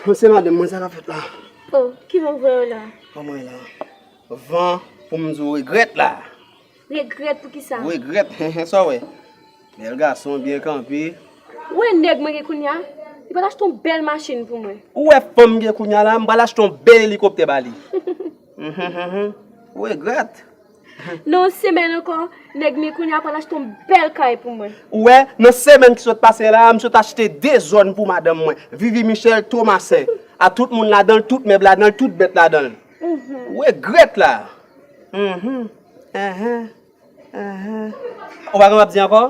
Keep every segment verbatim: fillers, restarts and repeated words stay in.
Bon, se madanm mwen, sa k ap fèt la? Oh, ki van voye w la? Kòman w ye la? Van pou m di w regrèt la. Regrèt pou ki sa? Regrèt, hen, hen, sa w wè? Bèl gason, byen kanpe. Ou wè nèg mwen gen kounye a? Li pral achte yon bèl machin pou mwen. Ou wè fanm m gen kounye a la, m pral achte yon bèl elikoptè ba li. Mhm, mhm. Ou regrèt. Nan yon semèn ankò, nèg m gen kounye a pral achte yon bèl kay pou mwen. Ou wè, nan semèn ki sot pase la, m sot achte de zòn pou madanm mwen, Vivi Michel Thomasin. A tout moun ladan l, tout mèb ladan l, tout bèt ladan l. Mhm. Ou regrèt la. Mhm. Enhen. Enhen. Ou pa konn m ap di ankò?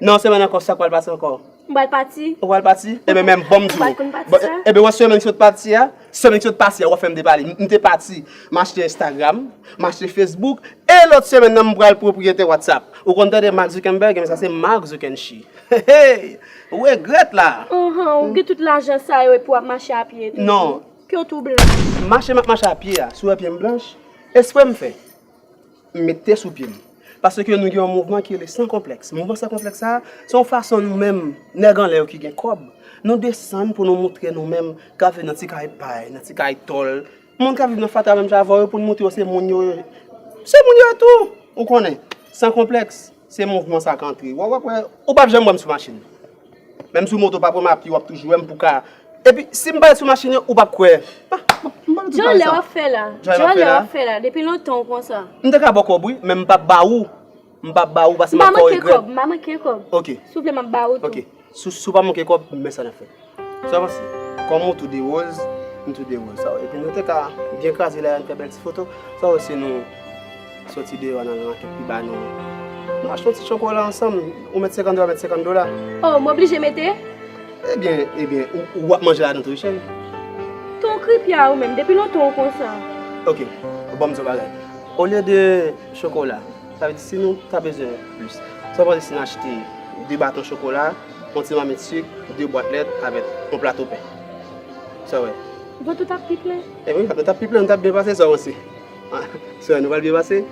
Nan yon semèn ankò, sa k pral pase ankò? M pral pati. Ou pral pati? Ebyen, menm, ban m di w. M pa t konn pati sa. Ebyen, wè semèn ki sot pati a, semèn ki sot pase a, w ap fè m depale. M, m te pati, m achte Instagram, m achte Facebook, e lòt semèn nan, m pral pwopriyetè WhatsApp. Ou konn tande Mark Zuckerberg, men sa se Mark Zuckershi. Hey, hey! Ou regrèt la. Anhan, ou gen tout lajan sa yo epi w ap mache a pye tou. Non. Ke w tou blanch. Mache m ap mache a pye a, si w wè pye m blanch, espre m fè. M met tè sou pye m. Paske nou gen yon mouvman ki rele San Konplèks. Mouvman San Konplèks sa a, se yon fason nou menm, nèg anlè yo ki gen kòb, nou desann pou nou montre nou menm k ap viv nan ti kay pay, nan ti kay tòl, moun k ap viv nan fatra menm jan avè w yo, pou n montre yo se moun yo ye. Se moun yo ye tou. Ou konnen, San Konplèks, se mouvman sa k antre. W ap, w ap wè, ou p ap janm wè m sou machin. Menm sou moto, w p ap wè m a pye, w ap toujou wè m pou ka. Epi, si m pa sou machin yo, ou p ap kwè. Ah, m, m pa tout bagay sa. Jan lè w ap fè la. Jan lè w ap fè la. Depi lontan w konsa. M te ka ba w kòb, wi, men m p ap ba ou. M p ap ba ou, paske m ap fè w regrèt. M pa manke kòb, m pa manke kòb. Ok. Souple, m ap ba ou tou. Ok. Si, si w pa manke kòb, men sa n ap fè. Sa w panse? Kòm ou tou de wòz, m tou de wòz. Sa w, epi nou te ka byen kraze la, n fè bèl ti foto. Sa w, si nou soti deyò, n al nan kèk pi ba nou. Nou achte yon ti chokola ansanm. Ou met senkant dola, met senkant dola. Oh, m oblije mete? Ebyen, ebyen, ou, ou ap manje ladan tou, wi, cheri. Ton kripya ou menm, depi lontan ou konsa. Ok, bon, ban m di w bagay. Olye de chokola, sa vle di si nou ta bezwen plis, sa vle di si n achte de baton chokola, yon ti mamit sik, de bwat lèt avèk yon plato pen. Sa w wè? Vant ou t ap pi plen. E wi, vant nou t ap pi plen, nou t ap byen pase, sa w panse? Ah, sa w wè, nou pral byen pase.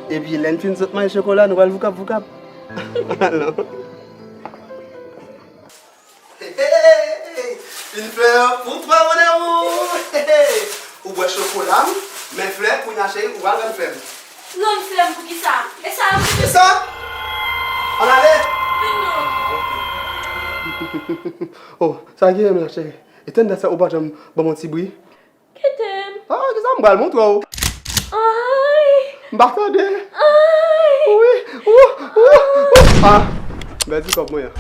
Epi lè n fin sot manje chokola, nou pral voukap voukap. Alò. Une fleur pour toi, mon amour. Ou bwè chokola m, men flè, kounye a, cheri, ou pral rann flè m. Rann flè m pou ki sa? E sa? E sa? Ann ale. Men non. Oh, sa ki gen la, cheri? Etèn dat sa ou pa janm ban m yon ti bri. Kite m. Ah, kisa m pral montre w? Ay. M pa tande. Ay. Wi. Ou, ou, ou. Ah. Bèl ti kòb mwen an.